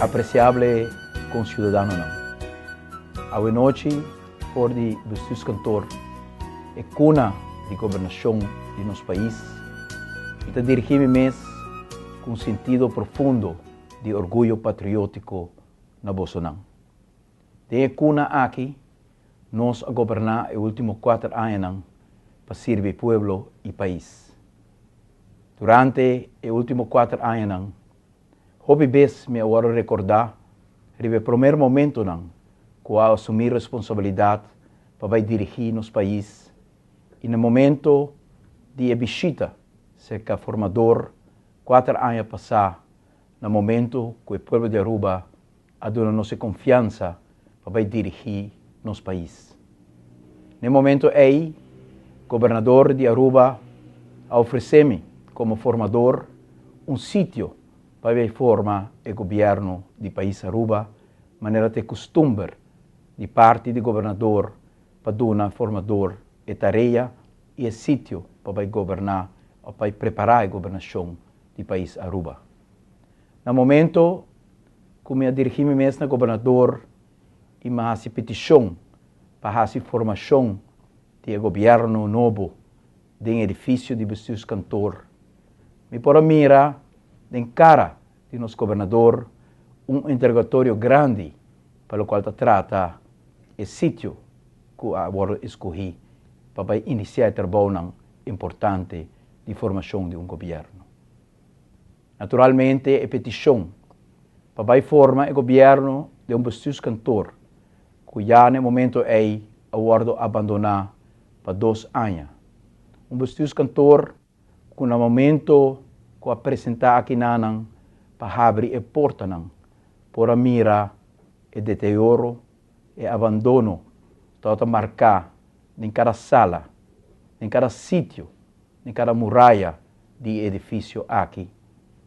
Apreciable conciudadanonan, awe nochi for di Bestuurskantoor, e cuna di gobernacion di nos pais, mi ta dirigi mi mes cu un sentido profundo di orguyo patriotico na bosonan. Den e cuna aki nos a goberna e ultimo cuater añanan pa sirbi pueblo y pais. Durante e ultimo cuater añanan, hopi bes mi a worde recorda riba e promer momentonan cu a asumi responsabilidad pa bay dirigi nos pais y na momento di e bishita cerca formador cuater aña pasa na momento cu e pueblo di Aruba a duna nos e confiansa pa bay dirigi nos pais. N'e momento ey, Gobernador di Aruba a ofrece mi como formador un sitio pa bay forma e gobierno di pais Aruba manera ta e custumber di parti di Gobernador pa duna formador e tarea y e sitio pa bay goberna of bay prepara e gobernacion di pais Aruba. Na momento cu mi a dirigi mi mes na Gobernador y mi a haci peticion pa haci formacion di e gobierno nobo den edificio di Bestuurskantoor, mi por a mira den cara di nos Gobernador un interrogatorio grandi pa locual ta trata e sitio cu a wordo escogi pa bay inicia e trabounan importante di formacion di un gobierno. Naturalmente e peticion pa bay forma e gobierno den un bestuurskantoor cu ya na e momento ey a wordo abandona pa dos aña. Un bestuurskantoor cu na momento cu a presenta akinanan pa habri e portanan por a mira e deterioro, e abandono tabata marca den cada sala, den cada sitio, den cada muraya di e edificio aki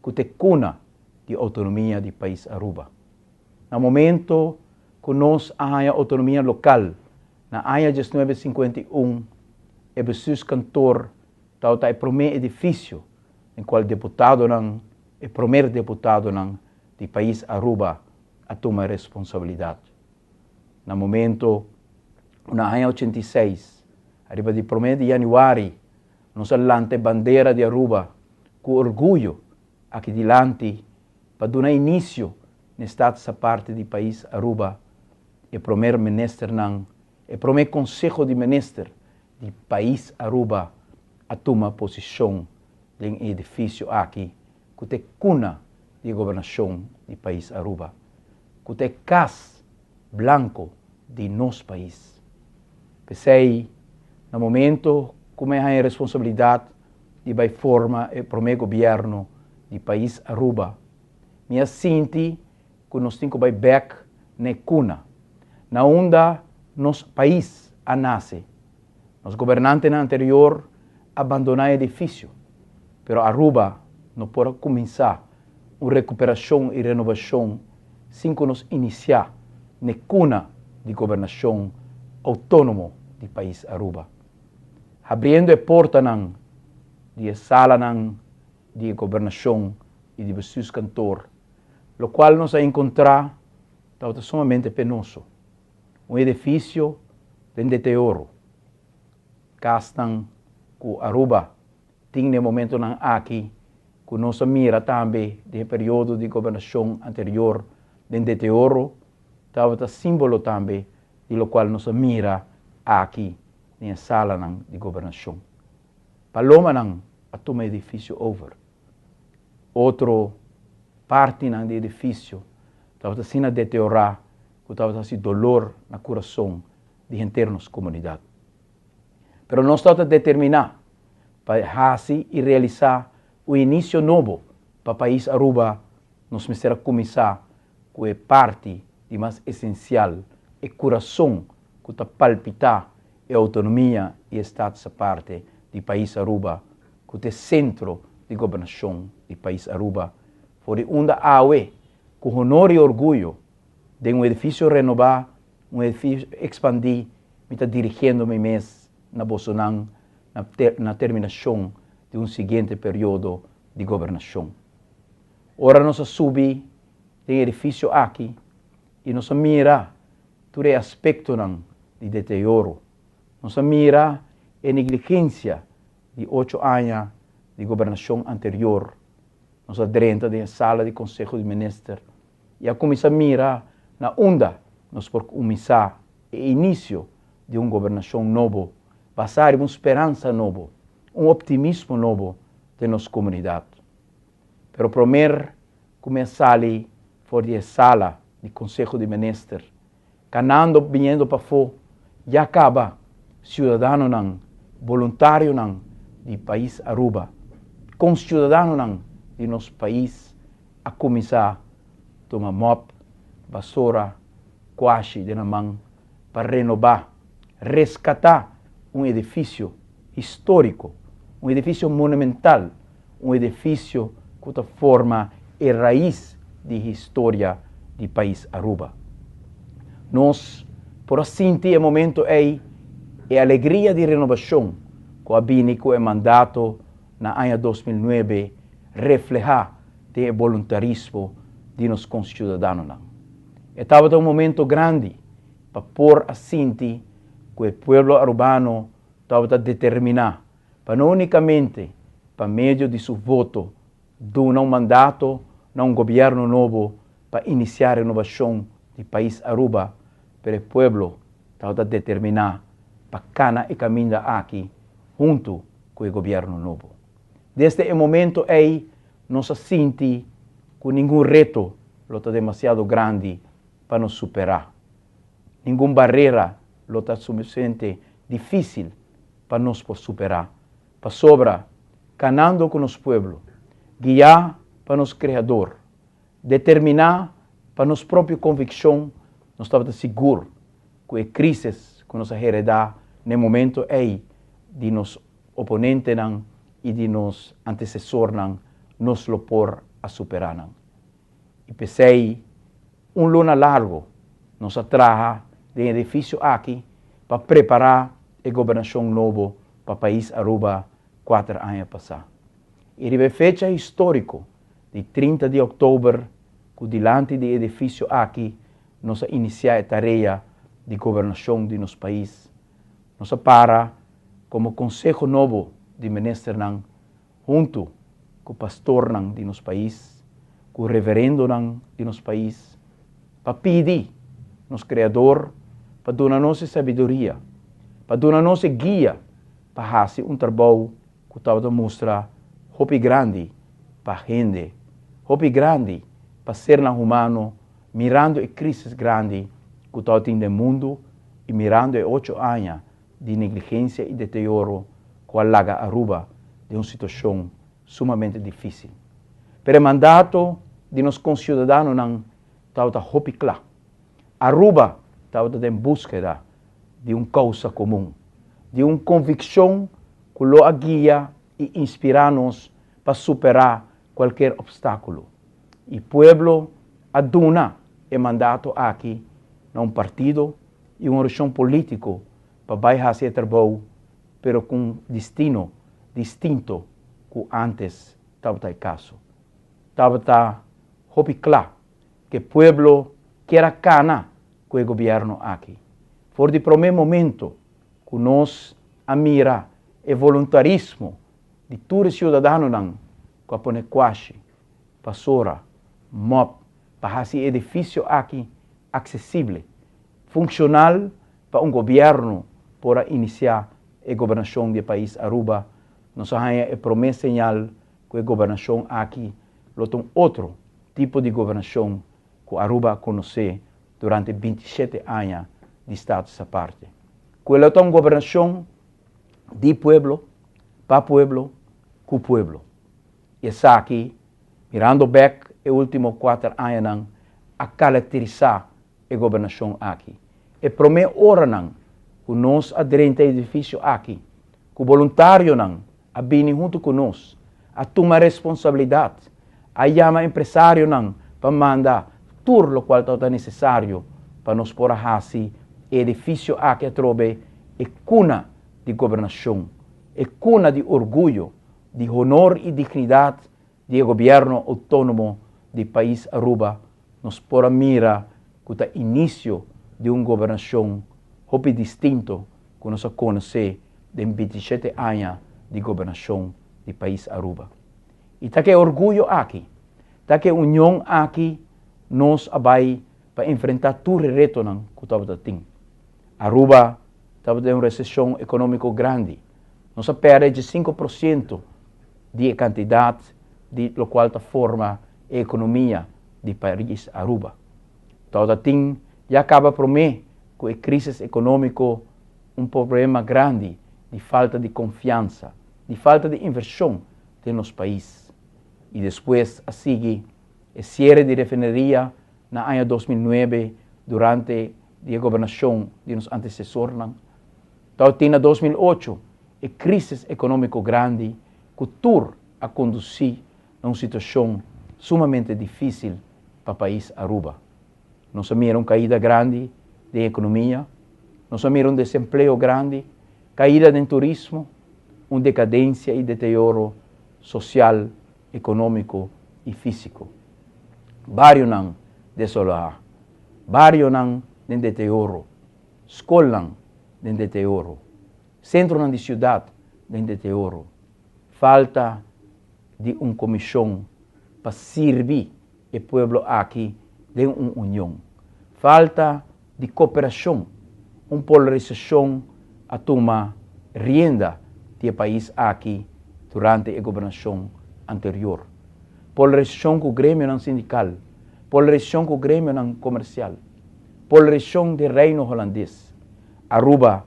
cu ta e cuna di autonomia di pais Aruba. Na momento cu nos a haya autonomia local na aña diesnuebe sinkuenta i un, e bestuurskantoor tabata e prome edificio den cual deputadonan, e promer deputadonan di pais Aruba a tuma responsabilidad. Na momento cu na aña ochenta i seis, ariba di prome di januari, Nos a lanta e bandera di Aruba cu orguyo aki dilanti pa duna inicio n'e Status Aparte di pais Aruba. E promer ministernan, e prome Conseho di Minister di pais Aruba a tuma posicion den e edificio aki cu ta e cuna di e gobernacion di pais Aruba, cu ta e cas blanco di nos pais. P'esei, na momento cu mi a haña e responsabilidad di bay forma e prome gobierno di pais Aruba, mi a sinti cu nos tin cu bay bek na e cuna, na unda nos pais a nace. Nos gobernantenan anterior a bandona e edificio, pero Aruba no por a cuminsa un recuperacion y renovacion sin cu nos inicia n'e cuna di gobernacion autonomo di pais Aruba. Habriendo e portanan di e salanan di e gobernacion y di bestuurskantoor, locual nos a encontra tabata sumamente penoso. Un edificio den deterioro, casnan cu Aruba tin den momentonan aki cu nos a mira tambe den e periodo di gobernacion anterior den deterioro tabata simbolo tambe di locual nos a mira aki den e salanan di gobernacion. Palomanan a tuma e edificio over. Otro partinan di edificio tabata asina deteriora cu tabata haci dolor na curason di henter nos comunidad. Pero nos tabata determina pa haci y realisa un inicio nobo pa pais Aruba, nos mester a cuminsa cu e parti di mas esencial, e curason cu ta palpita. e autonomia y e Status Aparte di pais Aruba, cu ta e centro di gobernacion di pais Aruba, for di unda awe, cu honor y orguyo, den un edificio renoba, un edificio expandi, mi ta dirigiendo mi mes na bosonan na terminacion di un siguiente periodo di gobernacion. Ora nos a subi den edificio aki y nos a mira tur e aspectonan di deterioro, nos a mira e negligencia di 8 aña di gobernacion anterior, nos a drenta den sala di Conseho di Minister y a cuminsa mira na unda nos por cuminsa e inicio di un gobernacion nobo, basa riba un speransa nobo, un optimismo nobo di nos comunidad. Pero prome cu mi a sali for di sala di Conseho di Minister, canando biniendo pafo, ya caba ciudadanonan, voluntarionan di pais Aruba, cu ciudadanonan di nos pais a cuminsa tuma mop, basora, cuashi den man pa renoba, rescata un edificio historico, un edificio monumental, un edificio cu ta forma e rais di historia di pais Aruba. Nos por a sinti e momento ey e alegria di renobacion cu a bini cu e mandato na aña 2009 refleha e voluntarismo di nos conciudadanonan. E tabata un momento grandi pa por a sinti cu e pueblo arubano tabata determina pa no unicamente pa medio di su voto duna un mandato na un gobierno nobo pa inicia renobacion di pais Aruba, pero e pueblo tabata determina pa cana e caminda aki hunto cu e gobierno nobo. Desde e momento ey nos a sinti cu ningun reto lo ta demasiado grandi pa nos supera. Ningun barera lo ta suficiente dificil pa nos por supera. Pasobra, canando cu nos pueblo, guia pa nos Creador, determina pa nos propio conviccion, nos tabata sigur cu e crisis cu nos a hereda na e momento ey di nos oponentenan y di nos antecesornan, nos lo por a supera nan. Y p'esey, un luna largo, nos a traha den e edificio aki pa prepara e gobernacion nobo pa pais Aruba 4 aña pasa. Y riba e fecha historico di 30 di october, cu dilanti di e edificio aki, nos a inicia e tarea di gobernacion di nos pais. Nos a para como Conseho Nobo di Ministernan hunto cu pastornan di nos pais, cu reverendonan di nos pais, pa pidi nos Creador pa duna nos sabiduria, pa duna nos guia, pa haci un trabou cu ta mustra hopi grandi pa hende, hopi grandi pa ser humano, mirando e crisis grandi cu tin den mundo y mirando e 8 aña di negligencia y deterioro cu a laga Aruba den un situacion sumamente dificil. Pero e mandato di nos conciudadanonan tabata hopi cla. Aruba tabata den busqueda di un causa comun, di un conviccion cu lo a guia y inspira nos pa supera cualkier obstaculo. Y pueblo a duna e mandato aki na un partido y un organisacion politico pa bay haci e trabou, pero cu un destino distinto cu antes tabata e caso. Tabata hopi cla cu pueblo kier a cana cu e gobierno aki. For di prome momento cu nos a mira e voluntarismo di tur ciudadanonan cu a pone cuashi, basora, mop, pa haci e edificio aki accesibel, funcional pa un gobierno por a inicia e gobernacion di pais Aruba, nos a haya e prome señal cu e gobernacion aki lo ta un otro tipo di gobernacion cu Aruba a conoce durante 27 aña di Status Aparte. Cu lo ta un gobernacion di pueblo, pa pueblo, cu pueblo. Y esaki, mirando back e ultimo 4 añanan, a caracterisa e gobernacion aki. E prome oranan. ku nos a drenta e edifisio aki, ku boluntarionan a bini huntu ku nos, a tuma responsabilidat, a yama empresarionan pa manda tur lokual tabata nesesario pa nos por a hasi e edifisio aki atrobe e kuna di gobernashon, e kuna di orguyo, di honor i dignidat di e gobièrnu outónomo di pais Aruba, nos por a mira ku ta inisio di un gobernashon hopi distinto ku nos a konosé den bintishete aña di gobernashon di pais Aruba. I ta ku e orguyo aki, ta ku e union aki nos a bai pa enfrentá tur e retonan ku tabata tin. Aruba tabata den un reseshon ekonómiko grandi. Nos a pèrdè 15% di e kantidat di lokual ta forma e ekonomia di pais Aruba. Tabata tin ya kaba promé ku e krísis ekonómiko un problema grandi di falta di konfiansa, di falta di invershon den nos pais. I despues a sigui e siere di refineria na aña 2009 durante di e gobernashon di nos antesesornan. Tabatin na 2008 e krísis ekonómiko grandi ku tur a kondusí na un situashon sumamente difísil pa pais Aruba. Nos a mira un kaida grandi den ekonomia, nos a mira un desempleo grandi, kaida den turismo, un dekadensia i deterioro sosial, ekonómiko i físiko. Barionan desolá, barionan den deterioro, skolnan den deterioro, sentronan di siudat den deterioro, falta di un komishon pa sirbi e pueblo aki den un union, falta di koperashon, un polarisashon a tuma rienda di e pais aki durante e gobernashon anterior. Polarisashon ku gremionan sindikal, polarisashon ku gremionan komersial, polarisashon den Reino Holandes. Aruba,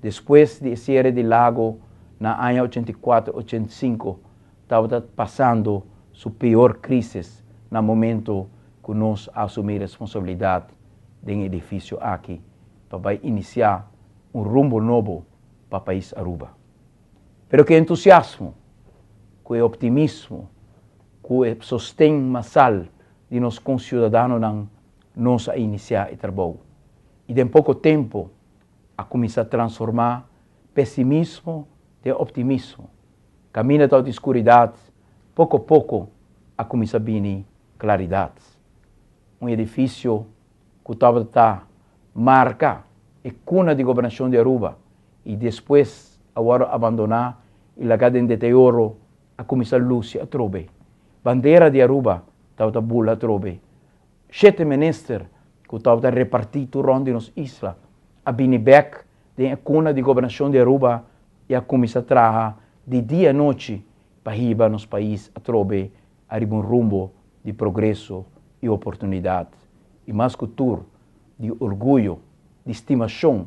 despues di e siere di Lago na aña 84, 85, tabata pasando su peor crisis na momento cu nos a asumi responsabilidad den e edificio aki pa bay inicia un rumbo nobo pa pais Aruba. Pero cu e entusiasmo, cu e optimismo, cu e sosten masal di nos conciudadanonan nos a inicia e trabou. Y den poco tempo a cuminsa transforma pesimismo den optimismo. Caminda ta di scuridad, poco poco a cuminsa bini claridad. Un edificio cu tabata marca e cuna di gobernacion di Aruba y despues a wordo abandona y laga den deterioro a cuminsa luci atrobe. Bandera di Aruba tabata bula atrobe. Shete minister cu tabata reparti tur rond di nos isla a bini bek den e cuna di gobernacion di Aruba y a cuminsa traha di dia y nochi pa hiba nos pais atrobe ariba un rumbo di progreso y oportunidad y mas cu tur di orguyo, di stimacion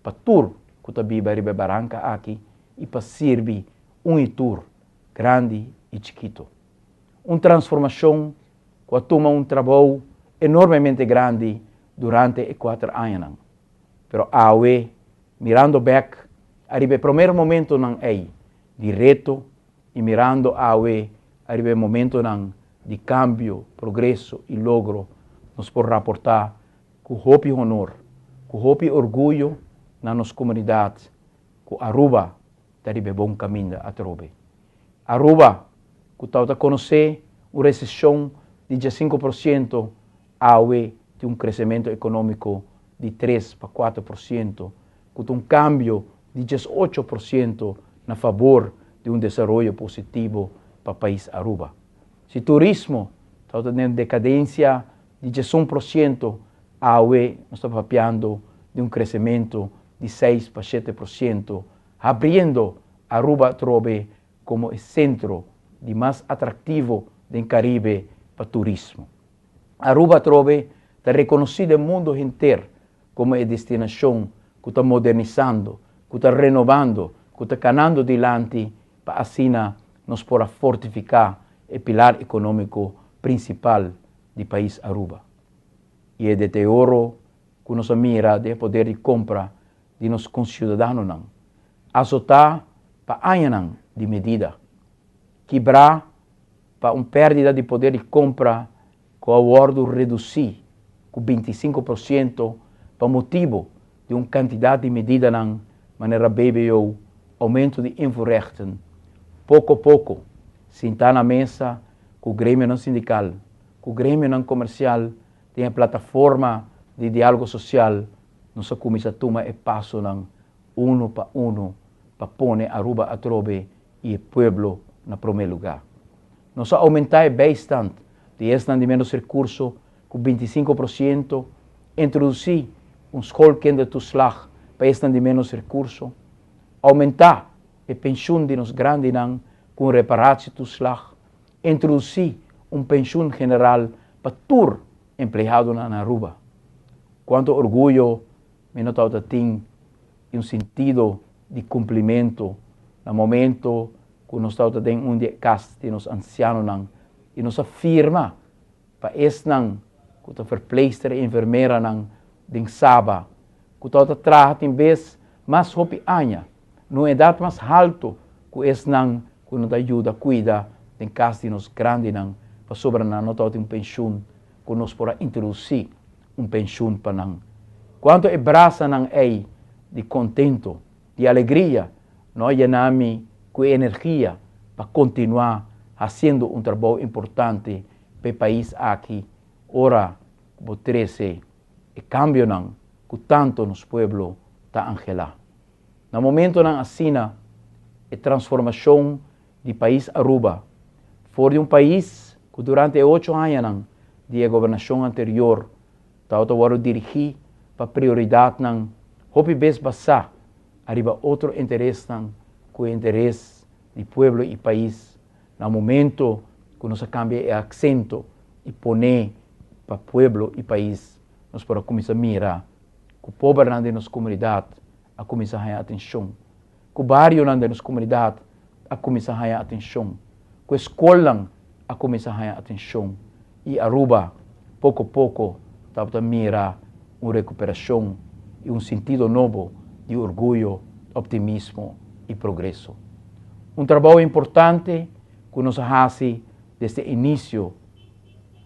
pa tur cu ta biba riba e baranca aki y pa sirbi un y tur, grandi y chikito. Un transformacion cu a tuma un trabou enormemente grandi durante e 4 añanan. Pero awe, mirando bek, ariba e prome momentonan ey di reto y mirando awe ariba e momentonan di cambio, progreso y logro, nos por raporta cu hopi honor, cu hopi orguyo na nos comunidad, cu Aruba ta riba bon caminda atrobe. Aruba, cu ta conoce un recesion di 5%, awe di un crecemento economico di 3 pa 4%, cu un cambio di 18% na fabor di un desaroyo positivo pa pais Aruba. Si turismo ta den decadencia di 11%, awe nos ta papiando di un crecemento di 6 pa 7%, habriendo Aruba atrobe como e centro di mas atractivo den Caribe pa turismo. Aruba atrobe ta reconoci den mundo entero como e destinacion cu ta modernisando, cu ta renovando, cu ta canando dilanti pa asina nos por fortifica e pilar economico principal di pais Aruba. Y e deterioro cu nos a mira di poder di compra di nos conciudadanonan, azota pa añanan di medida, kibra pa un perdida di poder di compra cu a wordo reduci cu 25% pa motibo di un cantidad di medidanan manera BBO, aumento di invoerrechten. Poco poco, sinta na mesa cu gremionan sindical, cu gremionan comercial, den e plataforma di dialogo social, nos a cuminsa tuma e pasonan uno pa uno pa pone Aruba atrobe y e pueblo na prome lugar. Nos a aumenta e bijstand di esnan di menos recurso cu 25%, introduci un schoolkindertoeslag pa esnan di menos recurso, aumenta e pensioen di nos grandinan cu un reparatietoeslag, introduci un pensioen general pa tur empleadonan na Aruba. Cuanto orguyo mi no tabata tin y un sentido di cumplimento na momento cu nos tabata den un di e cas di nos ancianonan y nos a firma pa esnan cu ta verpleegster y enfermeranan den Saba cu tabata traha tin bes mas hopi aña na un edad mas halto cu esnan cu no ta yuda cuida den cas di nos grandinan pasobra nan no tabatin un pensioen cu nos por a introduci un pensioen pa nan. Cuanto e brasanan ey di contento, di alegria no a yena mi cu e energia pa continua haciendo un trabou importante pa e pais aki ora cu bo trece e cambionan cu tanto nos pueblo ta angela. Na momentonan asina e transformacion di pais Aruba for di un pais cu durante e ocho añanan di e gobernacion anterior tabata wordo dirigi pa prioridadnan hopi bes basa ariba otro interesnan cu e interes di pueblo y pais, na momento cu nos a cambia e accento y pone pa pueblo y pais nos por a cuminsa mira cu pobernan den nos comunidad a cuminsa haya atencion, cu barionan den nos comunidad a cuminsa haya atencion, cu e scolnan a cuminsa haya atencion y Aruba poco poco tabata mira un recuperacion y un sentido nobo di orguyo, optimismo y progreso. Un trabou importante cu nos a haci desde inicio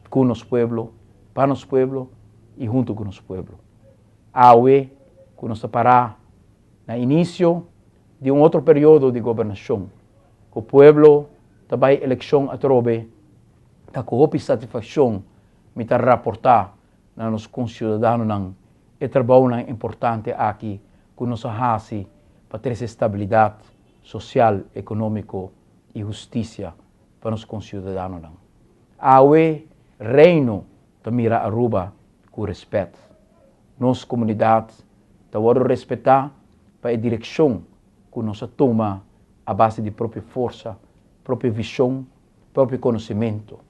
cu nos pueblo, pa nos pueblo y hunto cu nos pueblo. Awe cu nos ta para na inicio di un otro periodo di gobernacion, cu pueblo ta bay eleccion atrobe, ta cu hopi satisfaccion mi ta raporta na nos conciudadanonan e trabounan importante aki cu nos a haci pa trece stabilidad social, economico y husticia pa nos conciudadanonan. Awe Reino ta mira Aruba cu respet. Nos comunidad ta wordo respeta pa e direccion cu nos a tuma a base di propio forsa, propio vision, propio conocimento.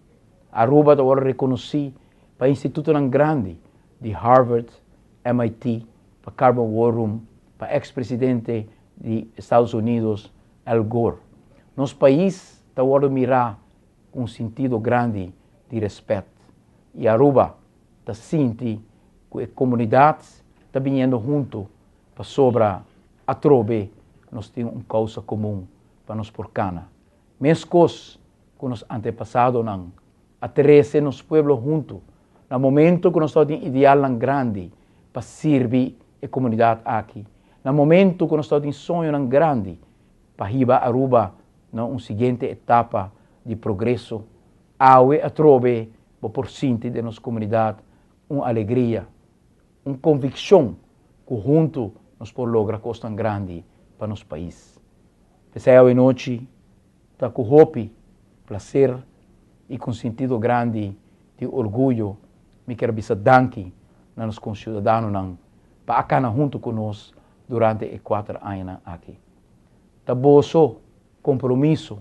Aruba ta wordo reconoci pa institutonan grandi di Harvard, MIT, pa Carbon War Room, pa ex presidente di Estados Unidos Al Gore. Nos pais ta wordo mira cu un sintido grandi di respet y Aruba ta sinti cu e comunidad ta biniendo hunto pasobra atrobe nos tin un causa comun pa nos por cana. Mescos cu nos antepasadonan a trece nos pueblo hunto na momento cu nos tabatin idealnan grandi pa sirbi e comunidad aki, na momento cu nos tabatin soñonan grandi pa hiba Aruba na un siguiente etapa di progreso, awe atrobe bo por sinti den nos comunidad un alegria, un conviccion cu hunto nos por logra cosnan grandi pa nos pais. P'esei awe nochi ta cu hopi placer y cu un sintido grandi di orguyo mi kier bisa danki na nos conciudadanonan pa a cana hunto cu nos durante e cuater añanan aki. Ta boso compromiso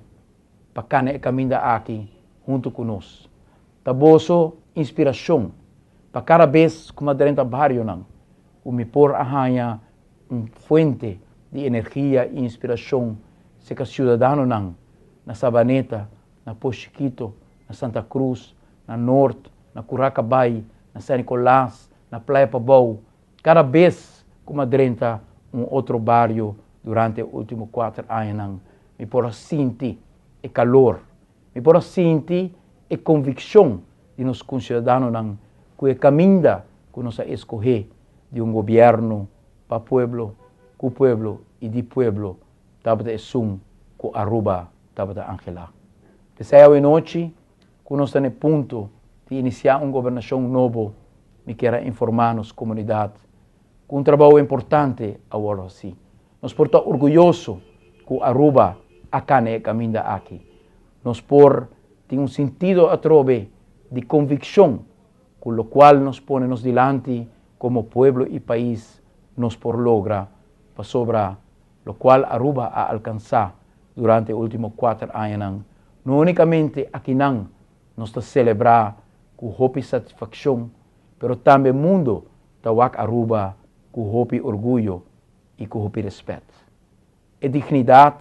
pa cana e caminda aki hunto cu nos. Ta boso inspiracion pa cada bes cu mi a drenta barionan cu mi por a haña un fuente di energia y inspiracion cerca ciudadanonan na Sabaneta, na Pos Chiquito, na Santa Cruz, na Noord, na Curacabai, na San Nicolas, na Playa Pabou. Cada bes cu mi a drenta un otro bario durante e ultimo 4 añanan, mi por a sinti e calor, mi por a sinti e conviccion di nos conciudadanonan cu e caminda cu nos a escoge di un gobierno pa pueblo, cu pueblo y di pueblo tabata esun cu Aruba tabata anhela. P'esey awe nochi cu nos ta na e punto di inicia un gobernacion nobo, mi kier a informa nos comunidad cu un trabou importante a wordo haci. Nos por ta orguyoso cu Aruba a cana e caminda aki. Nos por tin un sintido atrobe di conviccion cu locual nos pone nos dilanti como pueblo y pais nos por logra, pasobra locual Aruba a alcansa durante e ultimo 4 añanan, no unicamente akinan nos ta celebra cu hopi satisfaccion, pero tambe mundo ta wak Aruba cu hopi orguyo y cu hopi respet. E dignidad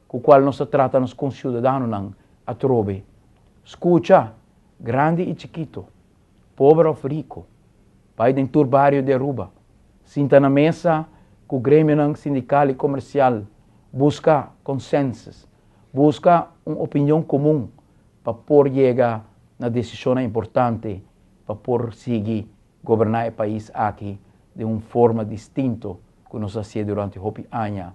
cu cual nos ta trata nos conciudadanonan atrobe, scucha, grandi y chikito, pober of rico, bay den tur bario di Aruba, sinta na mesa cu gremionan sindical y comercial, busca consensus, busca un opinion comun pa por yega na decisionnan importante pa por sigui goberna e pais aki den un forma distinto cu nos a hacié durante hopi aña,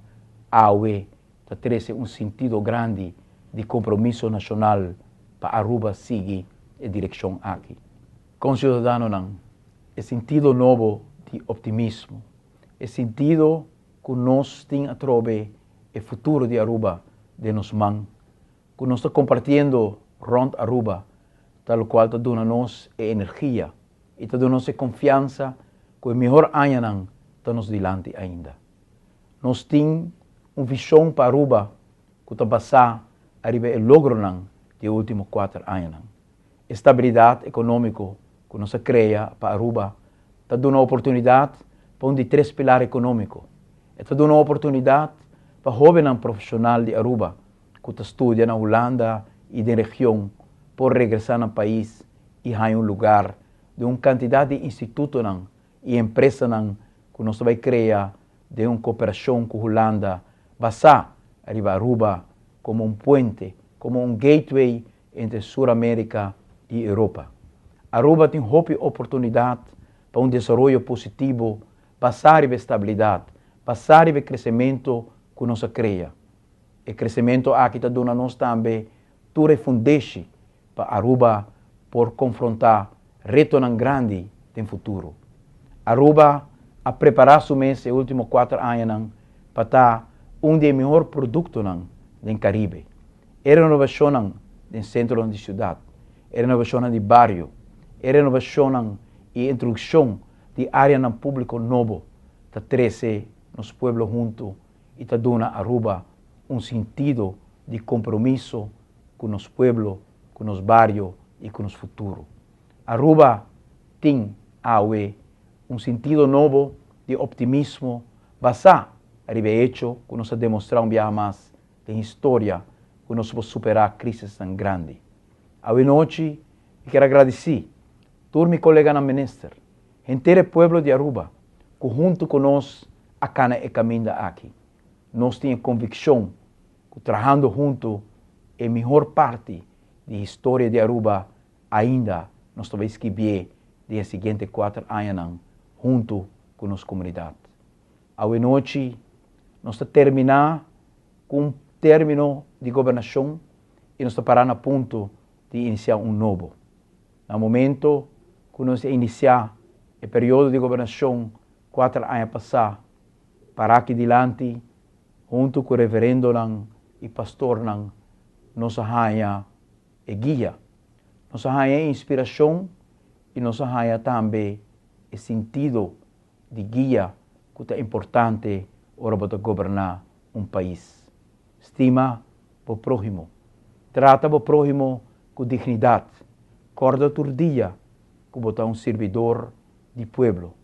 awe ta trece un sintido grandi di compromiso nacional pa Aruba sigui e direccion aki. Conciudadanonan, e sintido nobo di optimismo, e sintido cu nos tin atrobe e futuro di Aruba den nos man, cu nos ta compartiendo rond Aruba, ta locual ta duna nos e energia y ta duna nos e confiansa cu e mihor añanan ta nos dilanti ainda. Nos tin un vision pa Aruba cu ta basa ariba e logronan di e ultimo 4 añanan. E stabilidad economico cu nos a crea pa Aruba ta duna oportunidad pa un di 3 pilar economico. E ta duna oportunidad pa hobennan profesional di Aruba cu ta studia na Hulanda y den region por regresa nan pais y haya un lugar den un cantidad di institutonan y empresanan cu nos ta bay crea den un cooperacion cu Hulanda basa riba Aruba como un puente, como un gateway entre Sur America y Europa. Aruba tin hopi oportunidad pa un desaroyo positivo basa riba e stabilidad, basa riba e crecemento cu nos a crea. E crecemento aki ta duna nos tambe tur e fundeshi pa Aruba por confronta retonan grandi den futuro. Aruba a prepara su mes e ultimo 4 añanan pa ta un di e mihor productonan den Caribe. E renovacionnan den centronan di ciudad, e renovacionnan di bario, e renovacionnan y introduccion di areanan publico nobo ta trece nos pueblo hunto y ta duna Aruba un sintido di compromiso cu nos pueblo, cu nos bario y cu nos futuro. Aruba tin awe un sintido nobo di optimismo basa riba e hecho cu nos a demostra un biaha mas den historia cu nos por supera crisisnan grandi. Awe nochi mi kier agradeci tur mi coleganan minister, henter e pueblo di Aruba cu hunto cu nos a cana e caminda aki. Nos tin e conviccion cu trahando hunto e mihor parti di historia di Aruba ainda nos ta bay scribie den e siguiente 4 añanan hunto cu nos comunidad. Awe nochi nos ta termina cu un termino di gobernacion y nos ta para na punto di inicia un nobo. Na momento cu nos a inicia e periodo di gobernacion 4 aña pasa, para aki dilanti, hunto cu reverendonan y pastornan, nos a haya e guia, nos a haya inspiracion y nos a haya tambe e sentido di guia cu ta importante ora bo ta goberna un pais. Stima bo próhimo. Trata bo próhimo cu dignidad. Corda tur dia cu bo ta un sirbidor di pueblo.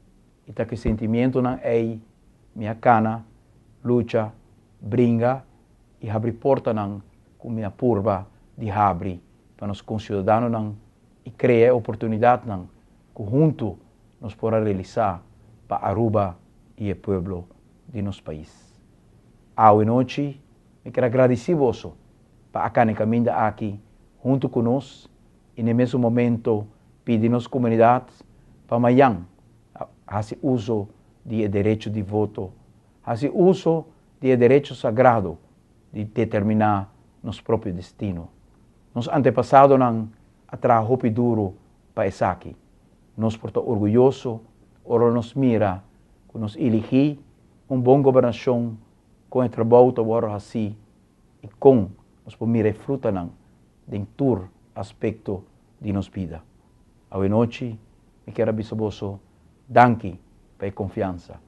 Y ta cu sentimientonan ey mi a cana, lucha, bringa y habri portanan cu mi a purba di habri pa nos conciudadanonan y crea oportunidadnan cu hunto nos por a realisa pa Aruba y e pueblo. di nos pais. Awe nochi mi kier a gradici boso pa a cana e caminda aki hunto cu nos y na e mesun momento pidi nos comunidad pa mayan haci uso di e derecho di voto, haci uso di e derecho sagrado di determina nos propio destino. Nos antepasadonan a traha hopi duro pa esaki. Nos por ta orguyoso ora nos mira ku nos eligí un bon gobernashon, kon e trabou ta wòrdu hasí i kon nos por mira e frutanan den tur aspekto di nos bida. Awenochi mi kier a bisa boso danki pa e konfiansa,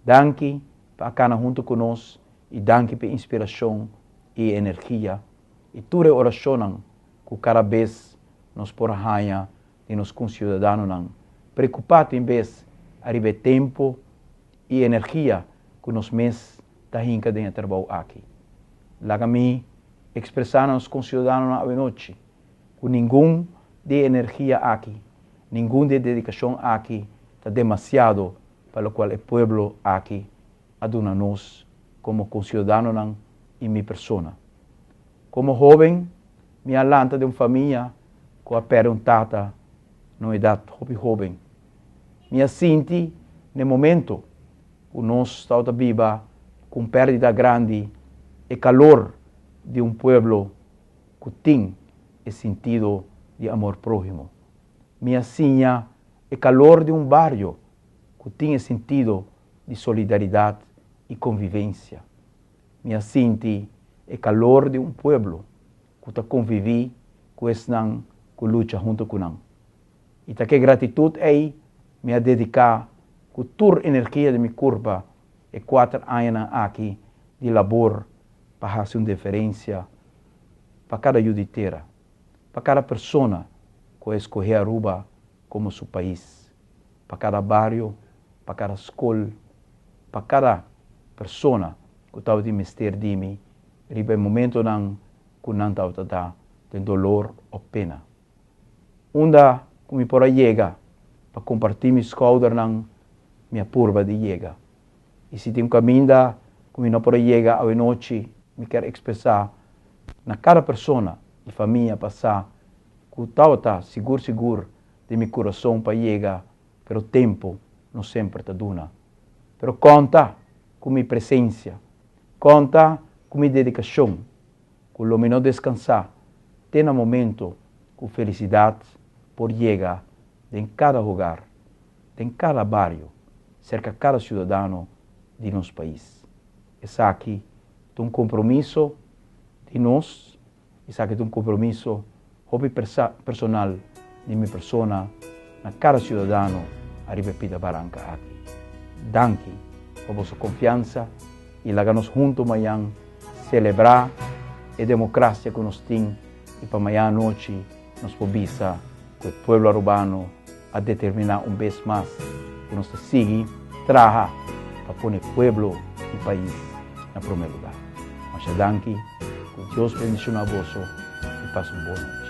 danki pa a kana huntu ku nos i danki pa e inspirashon i e energia i tur e orashonnan ku kada bes nos por a haña di nos konsiudadanonan preokupá tin bes ariba e tempu i energia ku nos mes ta hinka den e trabou aki. Laga mi ekspresá na nos konsiudadanonan awenochi ku ningun di e energia aki, ningun di e dedikashon aki ta demasiado pa lokual e pueblo aki a duna nos komo konsiudadanonan i mi persona. Komo hóben mi a lanta den un famia ku a pèrdè un tata na un edat hopi hóben. Mi a sinti na e momento ku nos tabata biba ku un pèrdida grandi e kalor di un pueblo ku tin e sintido di amor próhimo. Mi a siña e kalor di un bario ku tin e sintido di solidaridat i konvivensia. Mi a sinti e kalor di un pueblo ku ta konviví ku esnan ku lucha huntu ku nan. I ta ku e gratitut ei mi a dediká ku tur energia di mi kurpa e kuater añanan aki di labor pa hasi un diferensia pa kada yu di tera, pa kada persona ku a eskohé Aruba komo su pais, pa kada bario, pa kada skol, pa kada persona ku tabatin mester di mi riba e momentonan ku nan tabata ta den dolor o pena. Unda ku mi por a yega pa kompartí mi skoudernan, mi a purba di yega. I si tin un kaminda ku mi no por a yega awenochi, mi kier ekspresá na kada persona i famia pa sa ku tabata sigur sigur den mi kurason pa yega, pero tempu no semper ta duna. Pero konta ku mi presensia, konta ku mi dedikashon, ku lo mi no deskansá te na momento ku felisidat por yega den kada hogar, den kada bario, serka kada siudadano di nos pais. Esaki ta un kompromiso di nos, esaki ta un kompromiso hopi personal di mi persona na kada siudadano ariba e pida baranka aki. Danki pa boso konfiansa i laga nos hunto mañan selebrá e demokrasia ku nos tin i pa mañan anochi nos por bisa ku e pueblo arubano a determiná un bes mas ku nos ta sigui traha pa pone pueblo i pais na promé lugá. Masha danki, ku Dios bendishoná boso i pasa un bon nochi.